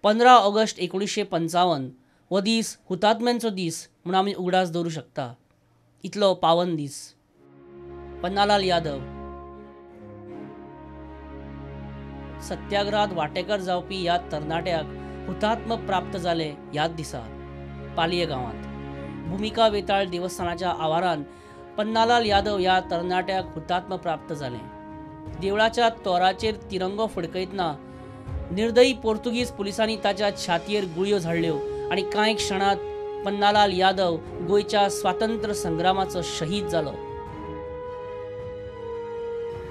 15 August 1955 हो दीस हुतात्म्यांचो दीस म्हूण आमी उगडास दवरूं शकता। इतलो पावन दीस। पन्नालाल यादव सत्याग्रहात वांटेकार जावपी ह्या तरणाट्याक हुतात्म प्राप्त जाले ह्याच दिसा पालये गांवांत भुमिका वेताळ देवस्थानाच्या आवारान पन्नालाल यादव ह्या तरणाट्याक हुतात्म प्राप्त जाले। देवळाच्या तोराचेर तिरंगो फडकयतना निर्दयी पोर्तुगीज पुलिसांनी ताच्या छातयेर गुळयो झाडल्यो आनी कांय क्षणांत पन्नालाल यादव गोंयच्या स्वातंत्र्य संग्रामाचो शहीद जालो।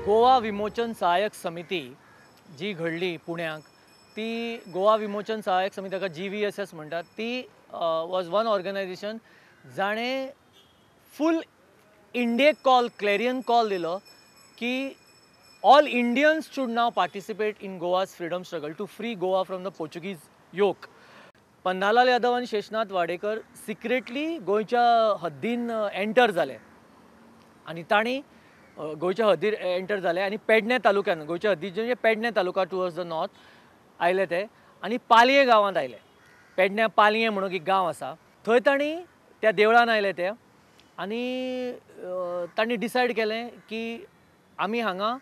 गोवा विमोचन सहायक समिती जी घडली पुण्याक, ती गोवा विमोचन सहायक समिती ताका GVSS म्हणटात, ती वॉज वन ऑर्गनायझेशन जाणें फूल इंडियेक कॉल, क्लॅरियन कॉल दिलो की all Indians should now participate in Goa's freedom struggle to free Goa from the Portuguese yoke. Pannalal Yadav आनी शेषनाथ वाडेकर सिक्रेटली गोंयच्या हद्दीन एंटर जाले आनी तांणी गोंयच्या हद्दीर एंटर जाले आनी पेडणे तालुक्यान, गोंयच्या हद्दीर म्हणजे Pedne taluka towards the north आयले ते आनी पालये गांवांत आयले। पेडण्या पालये म्हणून एक गांव आसा, थंय तांणी त्या देवळान आयले ते आनी तांणी डिसायड केलें की आमी हांगा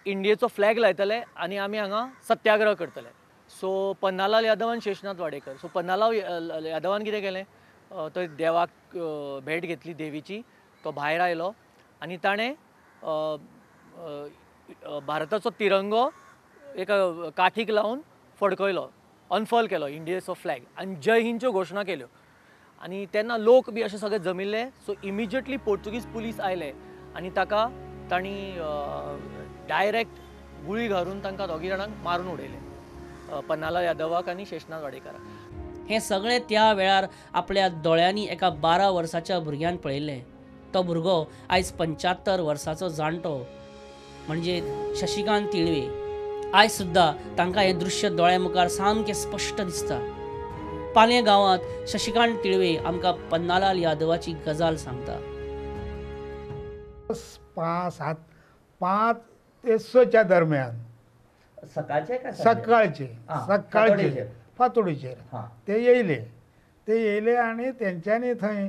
इंडियेचो फ्लॅग लायतले आनी आमी हांगा सत्याग्रह करतले। सो पन्नालाल यादव आनी शेषनाथ वाडेकर, सो पन्नालाल यादवान कितें केलें, तो देवाक भेट घेतली देवीची, तो भायर आयलो आनी ताणें भारताचो तिरंगो एका काठीक लावन फडकयलो, अनफर्ल केलो इंडियेचो फ्लॅग आनी जय हिंदच्यो घोशणा केल्यो आनी तेन्ना लोक बी अशे सगळे जमिल्ले। सो इमिजिएटली पोर्तुगीज पुलीस आयले आनी ताका तांणी डायरेक्ट गुळी घालून तांकां दोगी जाणांक मारून उडयले, पन्नालाल यादवाक आनी शेषनाथ वाडेकाराक। हें सगळें त्या वेळार आपल्या दोळ्यांनी एका 12 वर्साच्या भुरग्यान पळयल्लें। तो भुरगो आयज 75 वर्साचो जाणटो म्हणजे शशिकांत तिळवे। आयज सुद्दां तांकां हें दृश्य दोळ्या मुखार सामकें स्पश्ट दिसता। पालये गांवांत शशिकांत तिळवे आमकां पन्नालाल यादवाची गजाल सांगता। 5, 7, 5 ते 6च्या दरम्यान सकाळचे, सकाळचे सकाळचे फांतोडीचेर ते येयले, ते येयले आनी तेंच्यांनी थंय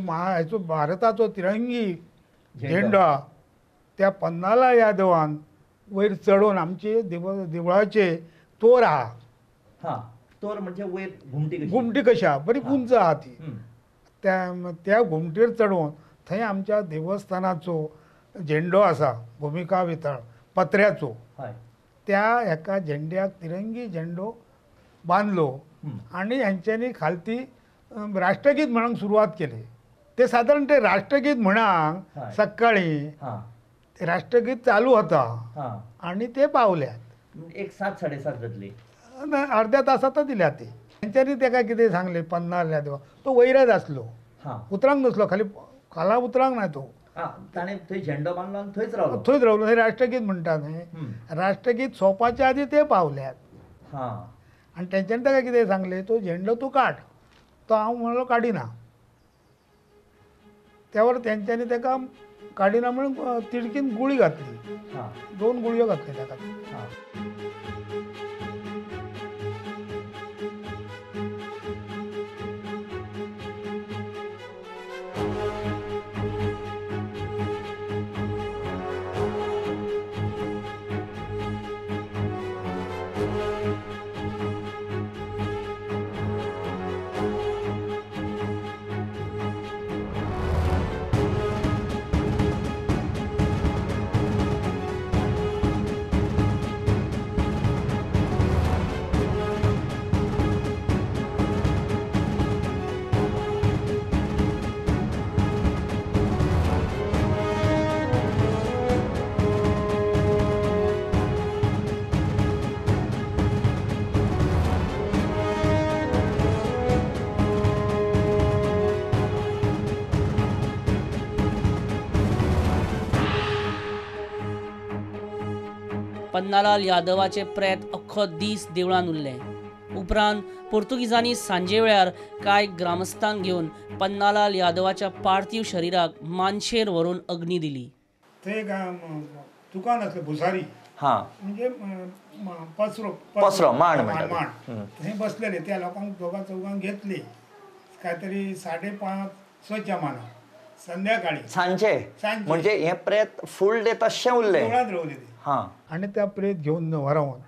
हाचो भारताचो तिरंगी झेंडो त्या पन्नालाल यादवान वयर चडोवन आमचे देवळाचे तोर आहा, तोर म्हणजे वयर घुमटी, घुमटी कशी आहा, बरी उंच आहा ती, त्या घुमटेर चडोवन थंय आमच्या देवस्थानाचो झेंडो आसा भुमिका वेताळ पत्र्याचो, त्या एका झेंड्याक तिरंगी झेंडो बांदलो आनी हेंच्यांनी खालती राष्ट्रगीत म्हणूंक सुरवात केली। ते सादारण ते राष्ट्रगीत म्हणांक सकाळी राष्ट्रगीत चालू होता आनी ते पावल्यात एक 7, 7:30 जातली, अर्ध्या तासांत दिल्या ते। तेंच्यांनी तेका कितें सांगलें, पन्नालाल यादव तो वयरच आसलो, उतरांक नासलो, खाली खाला उतरांक ना तो, ताणें थंय झेंडो बांदलो आनी थंयच रावलो, थंयच रावलो। हे राष्ट्रगीत म्हणटा न्ही, राष्ट्रगीत सोंपपाच्या आदी ते पावल्यात आनी तेंच्यांनी ताका कितें सांगलें, तो झेंडो तूं काड, तो हांव म्हणलो काडिना। त्यावर तेंच्यांनी ताका काडिना म्हणून तिडकीन गुळी घातली, 2 गुळयो घातल्यो ताका। पन्नालाल यादवाचे प्रेत अख्खो दीस देवळान उरलें. उपरांत पोर्तुगीजांनी सांजे वेळार कांय ग्रामस्थांक घेवन पन्नालाल यादवाच्या पार्थीव शरीराक मानशेर व्हरून अग्नी दिली. थंय दुकान आसलें भुसारी, हां, म्हणजे पसरो पसरो मांड मांड, थंय बसलेले त्या लोकांक दोगां चौगांक घेतली कांयतरी 5:30 6च्या मानार संध्याकाळी सांजे, म्हणजे हे प्रेत फुल डे तशें उरलें, देवळांत रावले ते. हां, आनी त्या प्रेत घेवन व्हरोवन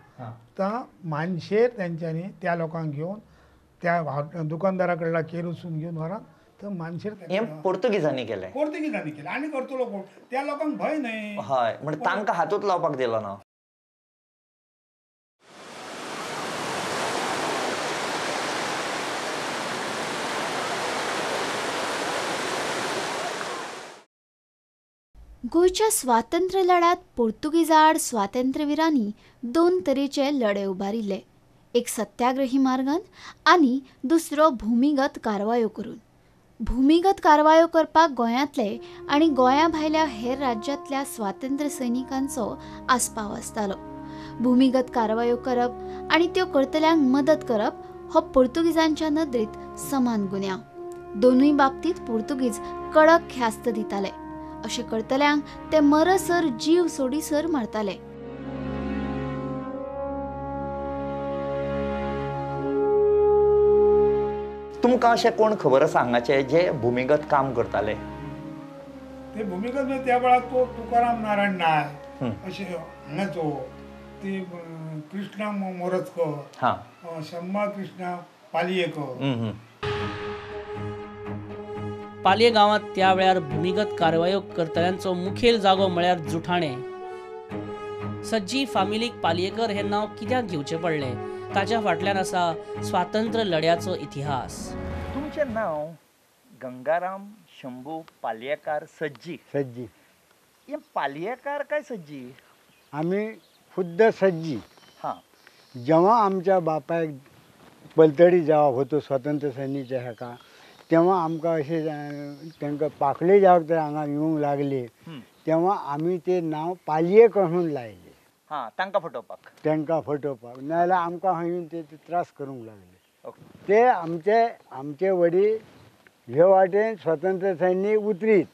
त्या मानशेर तेंच्यांनी त्या लोकांक घेवन त्या दुकानदारा कडला केरोसून घेवन व्हरान तर मानशेर हे पोर्तुगीजांनी केलें, पोर्तुगीजांनी केलें. आनी करतलो कोण, त्या लोकांक भंय न्हय. हय, म्हणजे तांकां हातूंत लावपाक दिलो ना. गोंयच्या स्वातंत्र्य लढ्यांत पोर्तुगीजाआड स्वातंत्र्यवीरांनी दोन तरेचे लढे उबारिल्ले, एक सत्याग्रही मार्गान आनी दुसरो भुमिगत कारवायो करून. भुमिगत कारवायो करपाक गोंयांतले आनी गोंया भायल्या हेर राज्यांतल्या स्वातंत्र्य सैनिकांचो आस्पाव आसतालो. भुमिगत कारवायो करप आनी त्यो करतल्यांक मदत करप हो पोर्तुगीजांच्या नदरेंत समान गुन्यांव. दोनूय बाबतींत पोर्तुगीज कडक ख्यास्त दिताले. अशें करतल्यांक ते मरसर जीव सोडीसर मारताले. तुमकां अशें कोण खबर आसा हांगाचे जे भुमिगत काम करताले? ते भुमिगत म्हणजे त्या वेळार तो तुकाराम नारायण नायक अशें हांगाचो, ते कृष्णा मोरजकर, शंभा कृष्णा पालयेकर. पालये गांवांत त्या वेळार भुमिगत कारवायो करतल्यांचो मुखेल जागो म्हळ्यार जुठाणे. सज्जी फामिलीक पालयेकर हें नांव कित्याक घेवचें पडलें ताच्या फाटल्यान आसा स्वातंत्र्य लढ्याचो इतिहास. तुमचें नांव गंगाराम शंभू पालयेकार सज्जी. सज्जी, हें पालयेकार काय सज्जी? आमी खुद्द सज्जी. हां, जेव्हा आमच्या बापायक पलतडी जावप होतो स्वतंत्र सैनिकच्या हेका, तेव्हा आमकां अशें तांकां पाखले जावप तर हांगा येवंक लागले तेव्हा आमी ते नांव पालयेकर म्हणून लायले. हां, तांकां फटोवपाक, तांकां फटोवपाक, नाजाल्यार आमकां खंय येवन ते त्रास करूंक लागले. ते आमचे आमचे वडील हे वाटेन स्वतंत्र सैनीक उतरीत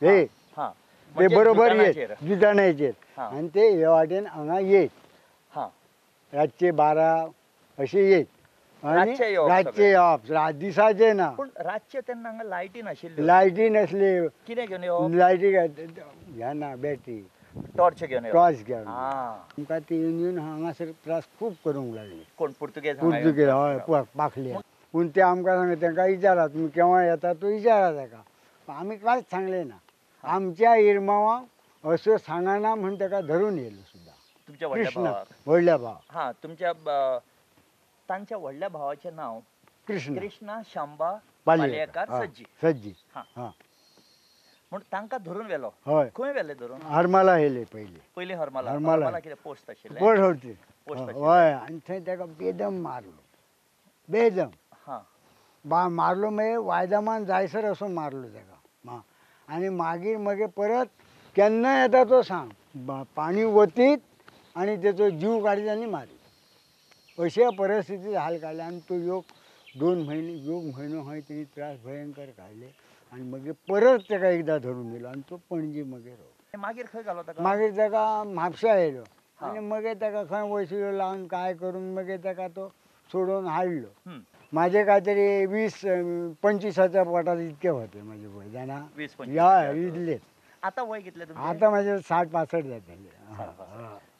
हे ते बरोबर येत जुटाण्याचेर, आनी ते हे वाटेन हांगा येत रातचे 12 अशे येत. रातचे येवप, दिसाचे ना. पूण रातचे तेन्ना हांगा लायटी नाशिल्ल्यो. लायटी नासली, कितें घेवन येवप? लायटी ह्या ना, बॅटरी टॉर्च घेवन, टॉर्च घेवन. आमकां ते येवन येवन हांगासर त्रास खूब करूंक लागले. कोण पुर्तुगेज? पुर्तुगेज, हय, पाखले. पूण ते आमकां सांगले तांकां विचारा तुमी केव्हा येता तो विचारा ताका. आमी कांयच सांगलें ना. आमच्या इरमावाक असो सांगना म्हूण ताका धरून येयलो सुद्दां. तुमच्या व्हडल्या भावाक? व्हडल्या भावाक. हां, तुमच्या तांच्या व्हडल्या भावाचें नांव कृष्ण, कृष्णा शांबा पालयेकार सज्जी. सज्जी, हां. म्हूण तांकां धरून व्हेलो. हय. खंय व्हेले धरून? हरमाला येयले पयलीं. पयलीं हरमाला. हरमाला कितें पोस्ट आशिल्लें? पोस्ट होती. पोस्ट. हय, आनी थंय ताका बेदम मारलो, बेदम. हां, मारलो मागीर वायदामान जायसर असो मारलो ताका. आनी मागीर मागीर परत केन्ना येता तो सांग, पाणी वतीत आनी तेचो जीव काडीत आनी मारीत, अशा परिस्थितीत हाल काडले. आनी तो योग 2 म्हयने, योग म्हयनो खंय तेणी त्रास भयंकर काडले. आनी मागीर परत ताका एकदां धरून येयलो आनी तो पणजी मागीर रावलो. मागीर खंय घालो ताका? मागीर ताका म्हापशा येयलो आनी मागीर ताका खंय वयसुलो लावन काय करून मागीर ताका तो सोडोवन हाडलो. माझे काहीतरी 20-25 पोटात इतके होते माझे वय जाणा, 20-25 इतलेच. आता वय कितले तुमचें? आता माझे 60-65 जातले.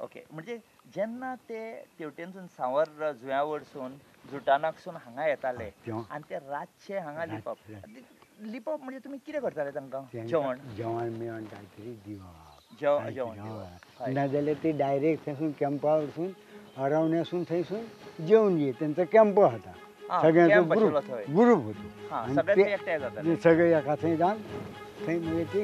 ओके, म्हणजे जेन्ना ते तेवटेनसून सांवर जुंव्या वरसून जुटानाकसून हांगा येताले आनी ते रातचे हांगा लिपप, लिपप म्हणजे तुमी कितें करताले तांकां? जेवण, जेवण मेवण कांयतरी दिवप, जेवण. नाजाल्यार ते डायरेक्ट थंयसून कॅम्पा वचून हरवण्यासून थंयसून जेवन ये. तेंचो कॅम्प होता, सगळ्यांचो ग्रुप ग्रुप होतो, सगळे एका थंय जावन थंय मागीर ते.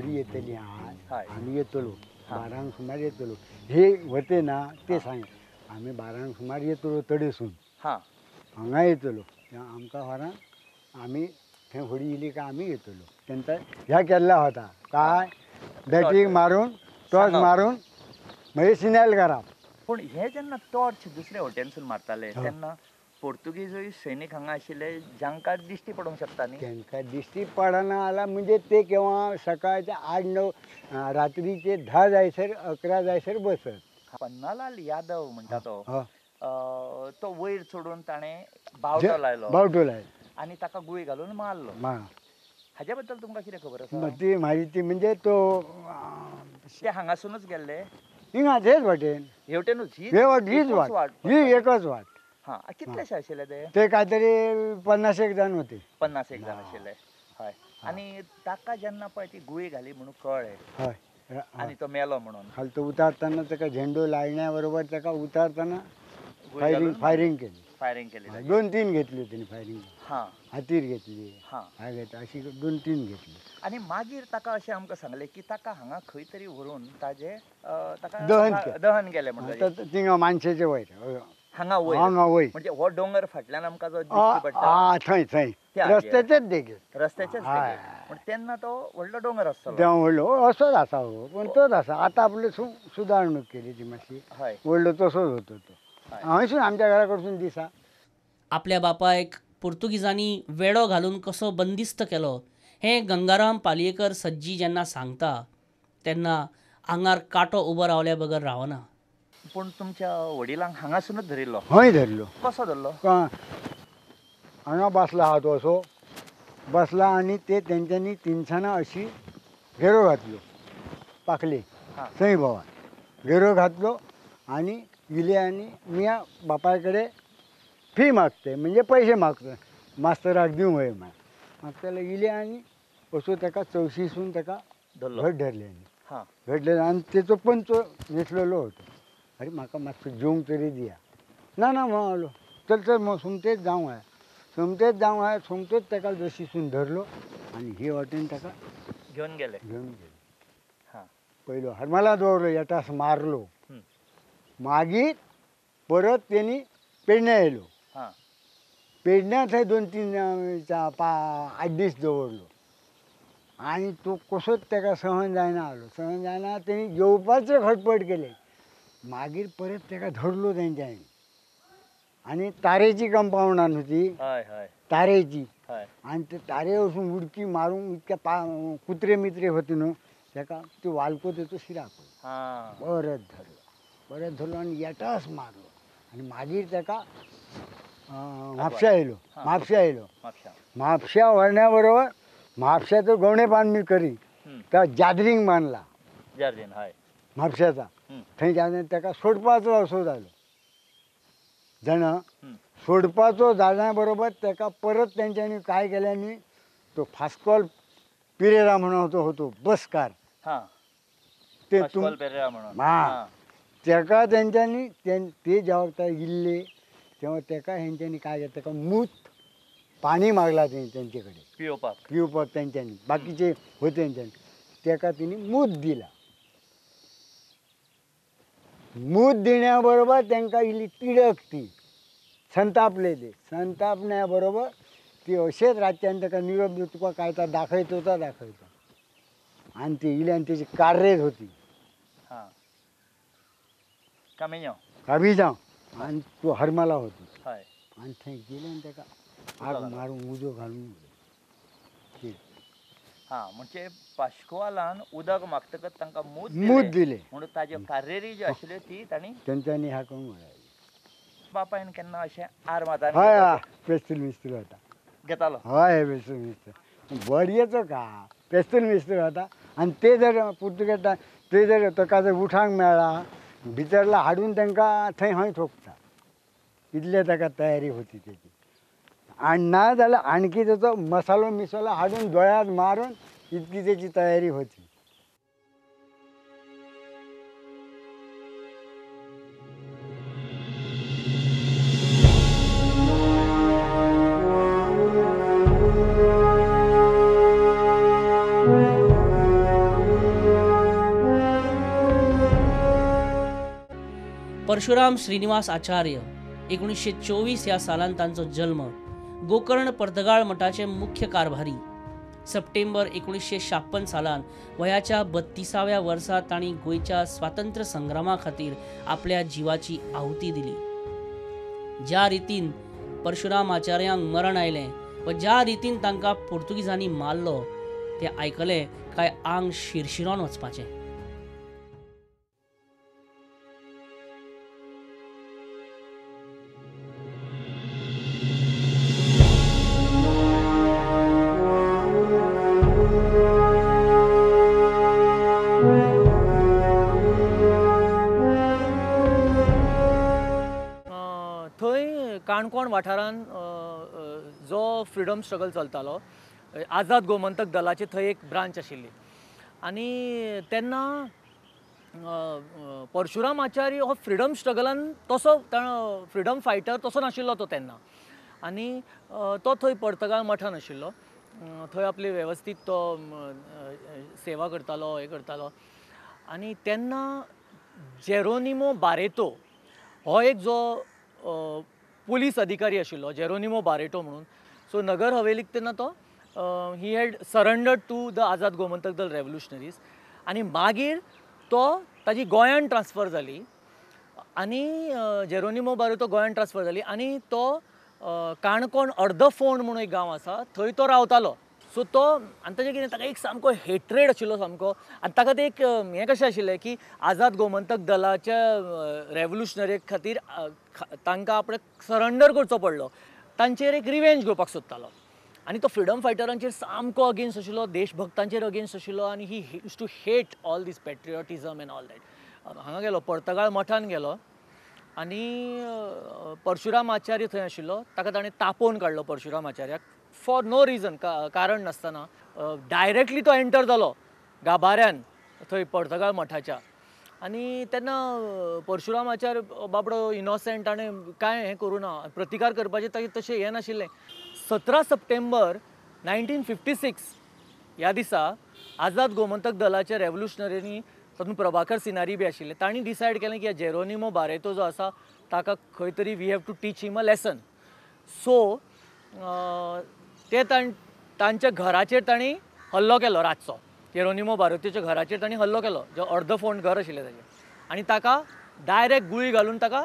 होडी येतली आज आमी येतलो 12 सुमार येतलो हे वते ना ते सांग आमी 12 सुमार येतलो तडेसून हांगा येतलो आमकां व्हरान आमी थंय होडी येयली काय आमी येतलो तेंचा ह्या केल्ला होता काय बॅटींग मारून टॉर्च मारून मागीर सिनेल करप. पूण हे जेन्ना टॉर्च दुसरे वटेनसून मारताले तेन्ना पोर्तुगीजूय सैनीक हांगा आशिल्ले जांकां दिश्टी पडूंक शकता न्ही? तांकां दिश्टी पडना जाल्यार म्हणजे ते केव्हा सकाळचे 8 9 रात्रीचे 10 जायसर 11 जायसर बसत. पन्नालाल यादव म्हणटा तो तो वयर चडून ताणें बावटो लायलो, बावटो लायलो आनी ताका गुळी घालून मारलो. हाजे बद्दल तुमकां कितें खबर आसा? ती म्हायती म्हणजे तो ते हांगासूनच गेल्ले हिंगा तेच वाटेन हेवटेनूच हीच वाट ही एकच वाट. हां कितलेशे आशिल्ले ते? ते कांयतरी 50 जाण होते. 50 जाण आशिल्ले. हय. आनी ताका जेन्ना पळय ती गुळी घाली म्हणून कळ्ळें हय आनी तो मेलो म्हणून खालतो उतारतना ताका झेंडो लायण्या बरोबर ताका उतारतना फायरिंग फायरिंग केली. फायरिंग केली 2-3 घेतली तेणी फायरिंग. हां हातीर घेतली. हां हांव घेतली अशी 2-3 घेतली. आनी मागीर ताका अशें आमकां सांगलें की ताका हांगा खंय तरी व्हरून ताजें ताका दहन केलें म्हणटा थिंगा मानशेचे वयर हांगा वयर हांगा वयर म्हणजे हो डोंगर फाटल्यान आमकां जो दिश्टी पडटा थंय थंय रस्त्याचेच देगेर रस्त्याचेच देगेर. पूण तेन्ना तो व्हडलो डोंगर आसतलो. तेन्ना व्हडलो असोच आसा हो पूण तोच आसा आतां आपले सुदारणूक केली ती मातशी. हय व्हडलो तसोच होतो तो हांवें आमच्या घरा कडसून दिसा. आपल्या बापायक पोर्तुगीजांनी वेडो घालून कसो बंदिस्त केलो हें गंगाराम पालयेकर सज्जी जेन्ना सांगता तेन्ना आंगार कांटो उबो रावल्या बगर रावना. पूण तुमच्या वडिलांक हांगासूनच धरिल्लो? हय धरलो. कसो धरलो? हांगा बसला हा तो असो बसला आनी ते तेंच्यांनी तिनसाना अशी घेरो घातलो पाखले थंय भोंवान घेरो घातलो आनी इले आनी मिया बापाय कडेन फी मागते म्हणजे पैसे मागते मास्तराक दिवंक वय म्हण मागताले इले आनी असो ताका चवशीसून ताका घट धरले घडले आनी तेचो पंच न्हेसलेलो होतो. अरे म्हाका मातसो जेवंक तरी दिया. ना ना म्हणलो चल चल मग सोमतेच जावंक आया सोमतेच जावंक आया सोमतोच ताका जशीसून धरलो आनी हे वाटेन ताका घेवन गेले. घेवन गेले. हां पयलो हरमला दवरलो येटास मारलो. मागीर परत तेणी पेडण्या येयलो. पेडण्या थंय 2-3 8 दीस दवरलो आनी तो कसोच ताका सहन जायना आलो. सहन जायना तेणी जेवपाचें खटपट केलें. मागीर परत ताका धरलो तेंच्यांनी आनी तारेची कंपावंडान होती. हय हय तारेची. आनी ते तारे वचून उडकी मारूंक इतक्या कुत्रे मित्रे होते न्हू ताका त्यो वालको तेचो शिराप परत धरलो. परत धरलो आनी येटास मारलो आनी मागीर ताका म्हापशा येयलो. म्हापशा येयलो. म्हापशा व्हरण्या बरोबर म्हापशाचो गवणे बांदणी करी त्या जादरींग बांदला म्हापशाचा थंय जादरींग ताका सोडपाचो असो जालो जाणा सोडपाचो जाल्या बरोबर ताका परत तेंच्यांनी काय केल्यांनी तो फास्कॉल पिरेरा म्हणून होतो बसकार ते हां ताका तेंच्यांनी ते जेव्हा इल्ले तेव्हा ताका हेंच्यांनी काय केलें ताका मूत पाणी मागला तेंचे कडेन पिवपाक पिवपाक तेंच्यांनी बाकीचे होते तेंच्यांनी ताका तिणी मूत दिला. मूत दिण्या बरोबर तांकां इल्ली तिडक ती संतापले ते संतापण्या बरोबर ती अशेंच रातच्यान ताका निरोप दिवन तुका काय तर दाखयतो तो दाखयतो आनी ती इल्ली आनी तेची कार्रेज होती कामिजांव आनी तो हरमला होती आनी थंय गेले आनी ताका आग मारून उजो घालून. हां म्हणजे पाश्कुआलान उदक मागतकच तांकां मूत मूत दिले म्हणून ताज्यो कार्रेरी ज्यो आशिल्ल्यो ती तांणी तेंच्यांनी ह्या करून उडयली. बापायन केन्ना अशें आर्मादान हय पेस्तूल मिस्तूल वता घेतालो? हय पेस्तूल मिस्तूल बडयेचो का पेस्तूल मिस्तूल वता आनी ते जर पुर्तुगेज ते जर ताका जर उठांक मेळ्ळा भितरला हाडून तांकां थंय हय ठोकता इतले ताका तयारी होती तेची. आनी ना जाल्यार आणखी तेचो मसालो मिसालो हाडून दोळ्यांत मारून इतकी तेची तयारी होती. परशुराम श्रीनिवास आचार्य 1924 ह्या सालान तांचो जल्म. गोकर्ण पर्तगाळ मठाचे मुख्य कारभारी. सप्टेंबर 1956 सालान वयाच्या 32व्या वर्सा तांणी गोंयच्या स्वातंत्र्य संग्रामा खातीर आपल्या जिवाची आहुती दिली. ज्या रितीन परशुराम आचार्यांक मरण आयलें व ज्या रितीन तांकां पोर्तुगीजांनी मारलो तें आयकलें काय आंग शिरशिरोन वचपाचें. काणकोण वाठारान जो फ्रिडम स्ट्रगल चलतालो आझाद गोमंतक दलाचे थंय एक ब्रांच आशिल्ली आनी तेन्ना परशुराम आचार्य हो फ्रिडम स्ट्रगलान तसो फ्रिडम फायटर तसो नाशिल्लो तो तेन्ना आनी तो थंय पर्तगाळ मठान आशिल्लो. थंय आपली वेवस्थीत तो सेवा करतालो हें करतालो आनी तेन्ना जेरोनिमो बारेतो हो एक जो पुलीस अधिकारी आशिल्लो जेरोनिमो बारेटो म्हणून, सो नगर हवेलीक तेन्ना तो he had surrendered to the Azad Gomantak Dal revolutionaries आनी मागीर तो ताजी गोंयान ट्रान्सफर जाली आनी जेरोनिमो बारेटो गोंयान ट्रान्सफर जाली आनी तो काणकोण अर्दफोंड म्हणून एक गांव आसा थंय तो रावतालो. सो तो आनी ताजें कितें ताका एक सामको हेट्रेड आशिल्लो सामको आनी ताका तें एक हें कशें आशिल्लें की आझाद गोमंतक दलाच्या रेवोल्युशनरी खातीर तांकां आपणें सरंडर करचो पडलो, तांचेर एक रिवेंज घेवपाक सोदतालो आनी तो फ्रिडम फायटरांचेर सामको अगेन्स्ट आशिल्लो, देशभक्तांचेर अगेन्स्ट आशिल्लो आनी he used to hate all this patriotism and all that. हांगा गेलो पर्तगाळ मठान गेलो आनी परशुराम आचार्य थंय आशिल्लो, ताका ताणें तापोवन काडलो परशुराम आचार्याक फॉर नो रिजन, कारण नासतना डायरेक्टली तो एंटर जालो गाभाऱ्यान थंय पर्तगाळ मठाच्या आनी तेन्ना परशुराम आचार्य बाबडो इनोसंट ताणें कांय हें करूं ना, प्रतिकार करपाचें ताजें तशें हें नाशिल्लें. 17 सप्टेंबर 1956 ह्या दिसा आझाद गोमंतक दलाच्या रेवोल्युशनरींनी तातूंत प्रभाकर सिनारी बी आशिल्ले, तांणी डिसायड केलें की जेरोनिमो बारेतो जो आसा ताका खंय तरी we have to teach him a lesson. So ते तांच्या घराचेर तांणी हल्लो केलो रातचो, जेरोनिमो बारेतोच्या घराचेर तांणी हल्लो केलो जो अर्दफोंड घर आशिल्लें ताजें आनी ताका डायरेक्ट गुळी घालून ताका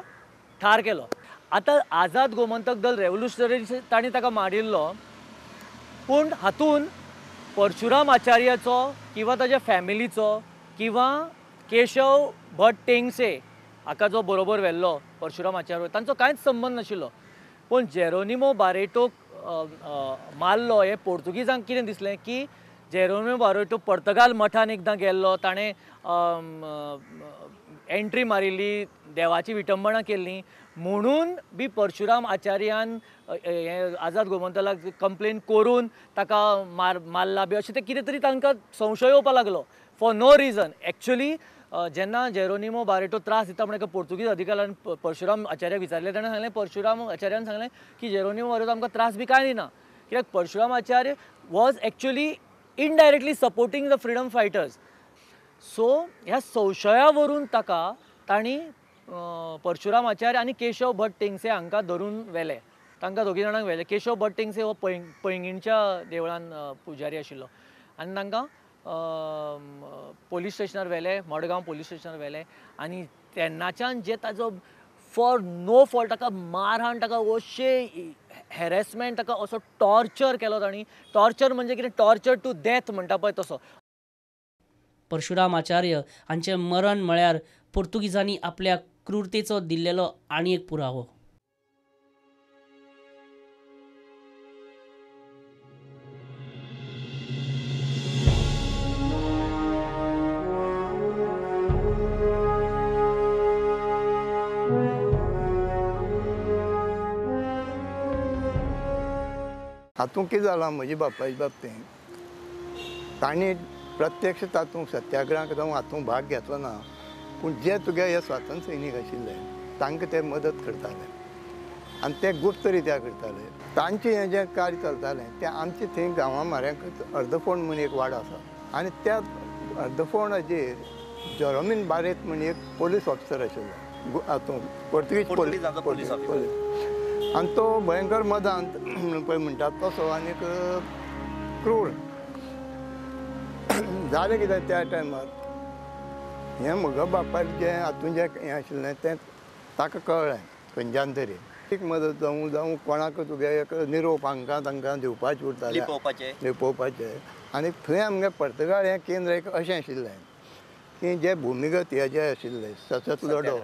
ठार केलो. आतां आझाद गोमंतक दल रेवोल्युशनरी तांणी ताका मारिल्लो, पूण हातून परशुराम आचार्याचो किंवा ताज्या फॅमिलीचो किंवा केशव भट टेंगसे हाका जो बरोबर व्हेल्लो परशुराम आचार्य तांचो कांयच संबंद नाशिल्लो. पूण जेरोनिमो बारेटोक मारलो हें पोर्तुगीजांक कितें दिसलें की जेरोनिमो बारेटो पर्तगाळ मठान एकदां गेल्लो, ताणें एंट्री मारिल्ली, देवाची विटंबणा केल्ली म्हणून बी परशुराम आचार्यान हें आझाद गोमंतलाक कंप्लेन करून ताका मारला बी अशें तें कितें तरी तांकां संशय येवपाक लागलो फॉर नो रिजन. एक्चुअली जेन्ना जेरोनिमो बारेटो त्रास दिता म्हण एका पोर्तुगीज अधिकाऱ्यान परशुराम आचार्याक विचारलें, ताणें सांगलें, परशुराम आचार्यान सांगलें की जेरोनिमो बारेटो आमकां त्रास बी कांय दिना, कित्याक Parshuram Acharya was actually indirectly supporting the freedom fighters. So ह्या संशया वरून ताका तांणी परशुराम आचार्य आनी केशव भट टेंगसे हांकां धरून व्हेले, तांकां दोगी जाणांक व्हेले. केशव भट टेंगसे हो पैंगीणच्या देवळान पुजारी आशिल्लो आनी तांकां पोलीस स्टेशनार व्हेले, मडगांव पोलीस स्टेशनार व्हेले आनी तेन्नाच्यान जे ताजो फॉर नो फॉल्ट ताका मारहाण, ताका अशें हॅरेसमेंट, ताका असो टॉर्चर केलो तांणी. टॉर्चर म्हणजे कितें, टॉर्चर टू डेथ म्हणटा पळय तसो. परशुराम आचार्य हांचें मरण म्हळ्यार पोर्तुगीजांनी आपल्या क्रूरतेचो दिल्लेलो आनी एक पुरावो. हातूंत कितें जालां म्हज्या बापायच्या बाबतींत, तांणी प्रत्यक्ष तातूंत सत्याग्रहाक जावं हातूंत भाग घेतलो ना, पूण जे तुगे हे स्वातंत्र्य सैनीक आशिल्ले तांकां ते मदत करताले आनी ते गुप्त रित्या करताले. तांचें हें जें कार्य चलतालें तें आमचे थंय गांवा म्हऱ्यांत अर्दफोंड म्हूण एक वाडो आसा आनी त्या अर्दफोंडाचेर जेरोमीन बारेत म्हूण एक पोलीस ऑफिसर आशिल्लो. हातूंत पोर्तुगीज पोलीस आनी तो भयंकर मदांत पळय म्हणटात तसो आनीक क्रूर जालें कितें त्या टायमार हें म्हज्या बापायक जें हातूंत जें हें आशिल्लें तें ताका कळ्ळें खंयच्यान तरी एक मदत जावं जावं कोणाक तुगे एक निरोप हांकां तांकां दिवपाचें उरतालें लिपोवपाचें. आनी थंय आमगे पर्तगाळ हें केंद्र एक अशें आशिल्लें की जे भुमिगत हे जे आशिल्ले सशस्त्र लढो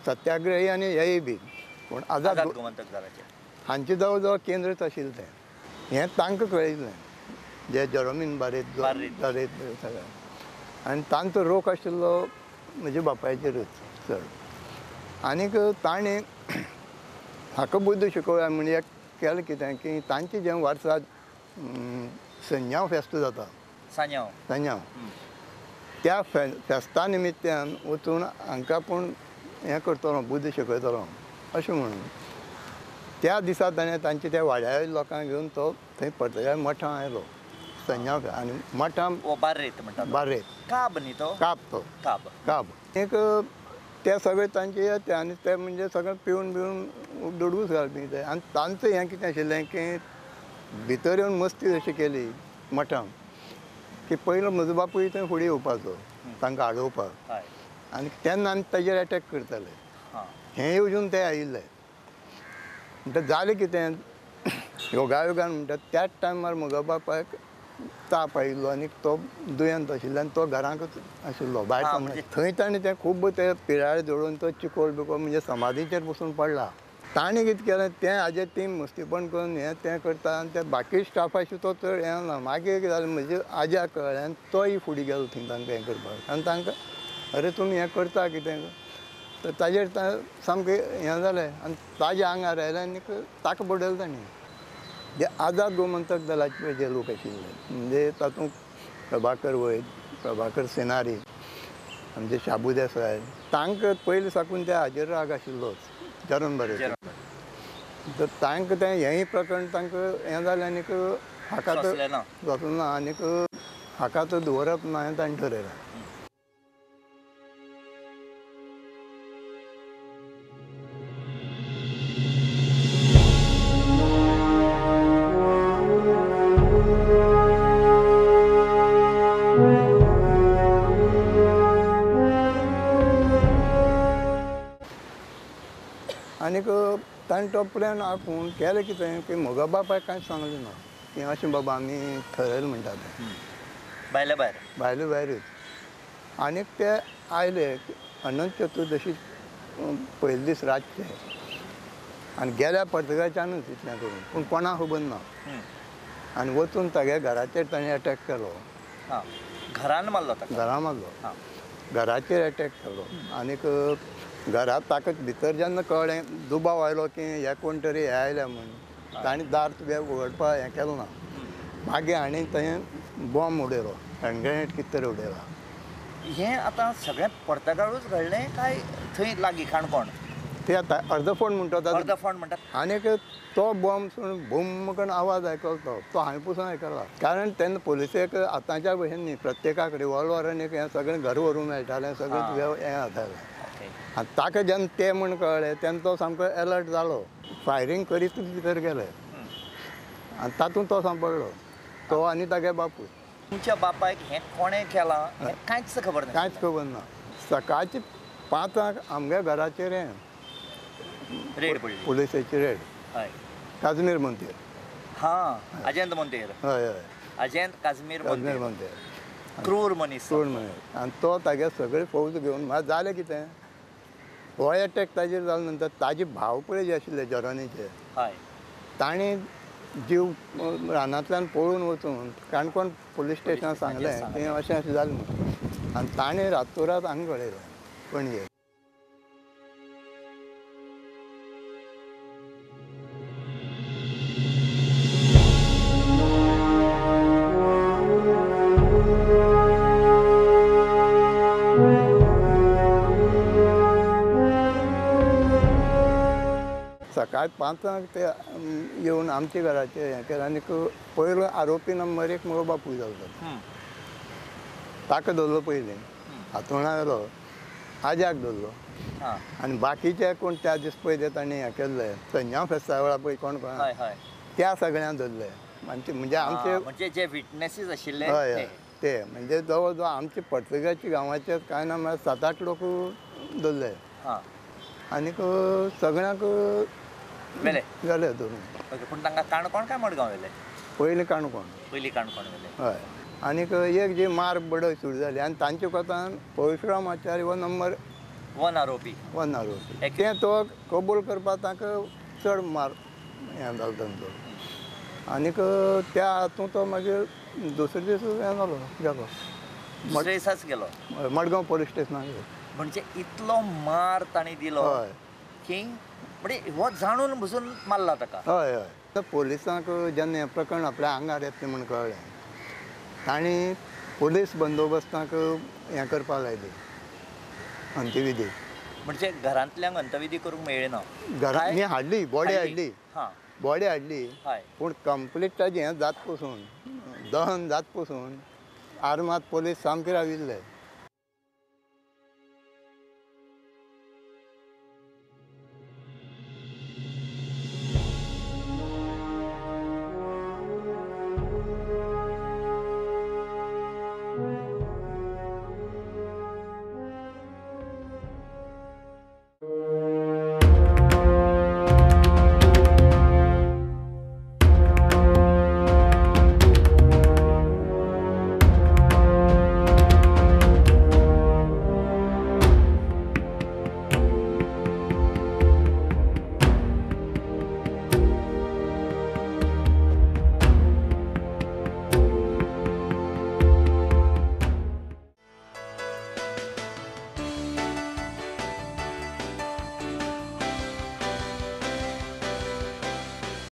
सत्याग्रही आनी हेय बी पूण आझाद हांचे जवळ जवळ केंद्रच आशिल्लें तें. हें तांकां कळिल्लें जे जेरोमीन बारेत बारेत सगळें आनी तांचो रोख आशिल्लो म्हज्या बापायचेरूच चड. आनीक ताणें हाका बुद्द शिकोवया म्हणजे केलें कितें की तांचें जें वर्सा संजांव फेस्त जाता सांजांव सांजांव त्या फेस्ता निमित्त्यान वचून हांकां पूण हें करतलो बुद्द शिकयतलो अशें म्हणून त्या दिसा ताणें तांच्या त्या वाड्या लोकांक घेवन तो थंय पर्तगाळ मठां आयलो संजांव आनी मठां बार्रेत म्हणटा बार्रेत काब न्ही तो काब तो काब काब एक ते सगळे तांचे येते आनी ते म्हणजे सगळे पिवन बिवन दुडवूच घालपी ते. आनी तांचें हें कितें आशिल्लें की भितर येवन मस्ती अशी केली मठां की पयलो म्हजो बापूय थंय फुडें येवपाचो तांकां आडोवपाक आनी तेन्ना आमी ताजेर एटॅक करताले हें येवजून ते आयिल्ले. म्हणटा जालें कितें योगायोगान म्हणटा त्याच टायमार म्हजो बापायक ताप आयिल्लो आनी तो दुयेंत आशिल्लो आनी तो घरांकच आशिल्लो भायर. थंय ताणें तें खूब ते पिराळे जोडून तो चिकोल बिकोल म्हणजे समाधीचेर बसून पडला. ताणें कितें केलें तें हाजेर ती मस्तीपण करून हें तें करता आनी ते बाकी स्टाफाशी तो चड हें ना. मागीर कितें जालें म्हजे आज्याक कळ्ळें आनी तोय फुडें गेलो थंय तांकां हें करपाक आनी तांकां अरे तुमी हें करता कितें तर ताजेर सामकें हें जालें आनी ताज्या आंगार आयलें आनी ताका बडयलें ताणें. जे आझाद गोमंतक दलाचे जे लोक आशिल्ले म्हणजे तातूंत प्रभाकर वैद, प्रभाकर सेनारी, आमचे शाबू देसाय तांकां पयलीं साकून त्या हाजेर राग आशिल्लोच जेरोन बारेत. तर तांकां तें हेंय प्रकरण तांकां हें जालें आनीक हाका सोंसलें ना आनीक हाका तर दवरप ना हें ताणें ठरयलें. आनीक ताणें तो प्लॅन आंखून केलें कितें की म्हज्या बापायक कांयच सांगलें ना की अशें बाबा आमी ठरयलें म्हणटा तें भायल्या भायर भायले भायरूच. आनीक ते आयले अनंत चतुर्दशी पयले दीस रातचे आनी गेल्या पर्तगाळच्यानूच इतलें करून पूण कोणाक खबर ना. आनी वचून तागे घराचेर ताणें एटॅक केलो. घरान मारलो घरा मारलो घराचेर एटॅक केलो आनीक घरांत ताका भितर जेन्ना कळ्ळें दुबाव आयलो की हे कोण तरी हे आयल्या म्हूण ताणें दार तुगे उगडपाक हें केलें ना. मागीर हाणें थंय बॉम्ब उडयलो हँड ग्रेनेड कितें तरी उडयला. हें आतां सगळें पर्तगाळूच घडलें काय थंय लागीं काणकोण ते आतां अर्दफोंड म्हणटा अर्दफोंड म्हणटा. आनीक तो बॉम्ब बूम करून आवाज आयकलो तो तो हांवें पसून आयकला कारण तेन्ना पोलिसेक आतांच्या भशेन न्ही प्रत्येकाक रिवॉल्वर आनी हें सगळें घर व्हरूंक मेळटालें सगळें तुगें हें जातालें. आनी ताका जेन्ना तें म्हूण कळ्ळें तेन्ना तो सामको एलर्ट जालो फायरींग करीत भितर गेले आनी तातूंत तो सांपडलो तो आनी तागे बापूय. तुमच्या बापायक हें कोणें केलां हें कांयच खबर ना. कांयच खबर ना. सकाळचे 5 आमगे घराचेर हें रेड पडली पुलिसाची रेड. हय काजमीर मोंतेर. हां अजयंत मोंतेर. हय हय अजयंत काजमीर काजमीर मोंतेर क्रूर मनीस क्रूर मनीस. आनी तो तागे सगळे फौज घेवन मागीर जालें कितें हो एटॅक ताजेर जालो नंतर ताजे भाव पळय जे आशिल्ले जेरोनीचे हय ताणें जीव रानांतल्यान पळून वचून काणकोण पुलीस स्टेशनार सांगलें की अशें अशें जालें म्हणून आनी ताणें रातोरात हांगा घडयलें पणजे. सकाळी 5 ते येवन आमच्या घराचेर हें केलें आनीक पयलो आरोपी नंबर 1 म्हजो बापूय जालो ताका धरलो पयलीं हातुणां व्हेलो आज्याक धरलो आनी बाकीचे कोण त्या दीस पयले तांणी हें केल्ले संजांव फेस्ता वेळार पळय कोण कोण त्या सगळ्यांक धरले. आमचे म्हणजे आमचे म्हणजे जे विटनेसीस आशिल्ले हय ते म्हणजे जवळ जवळ आमचे पर्तगाळच्या गांवाचे कांय ना म्हळ्यार 7-8 लोक धरले आनीक सगळ्यांक वेले गेले धरून. ओके, पूण तांकां काणकोण काय मडगांव व्हेले? पयलीं काणकोण. पयलीं काणकोण व्हेले. हय. आनीक एक जी मार बडय सुरू जाली आनी तांचे कोतान परशुराम आचार्य हो नंबर 1 आरोपी. 1 आरोपी तें तो कबूल करपाक तांकां चड मार हें जालो तांचो. आनीक त्या हातूंत तो मागीर दुसरे दीस हें जालो गेलो. दुसरे दिसाच गेलो मडगांव पोलीस स्टेशनाक गेलो. म्हणजे इतलो मार तांणी दिलो की म्हणजे हो जाणून बसून मारला ताका. हय हय. पोलिसांक जेन्ना हें प्रकरण आपल्या आंगार येतलें म्हूण कळ्ळें तांणी पोलीस बंदोबस्ताक हें करपाक लायली अंत्यविधी. म्हणजे घरांतल्यांक अंत्यविधी करूंक मेळ्ळी ना? घरांत हाडली बॉडी हाडली. बॉडी हाडली पूण कंप्लीट ताजें हें जात पसून दहन जात पसून आर्माद पोलीस सामके राविल्ले.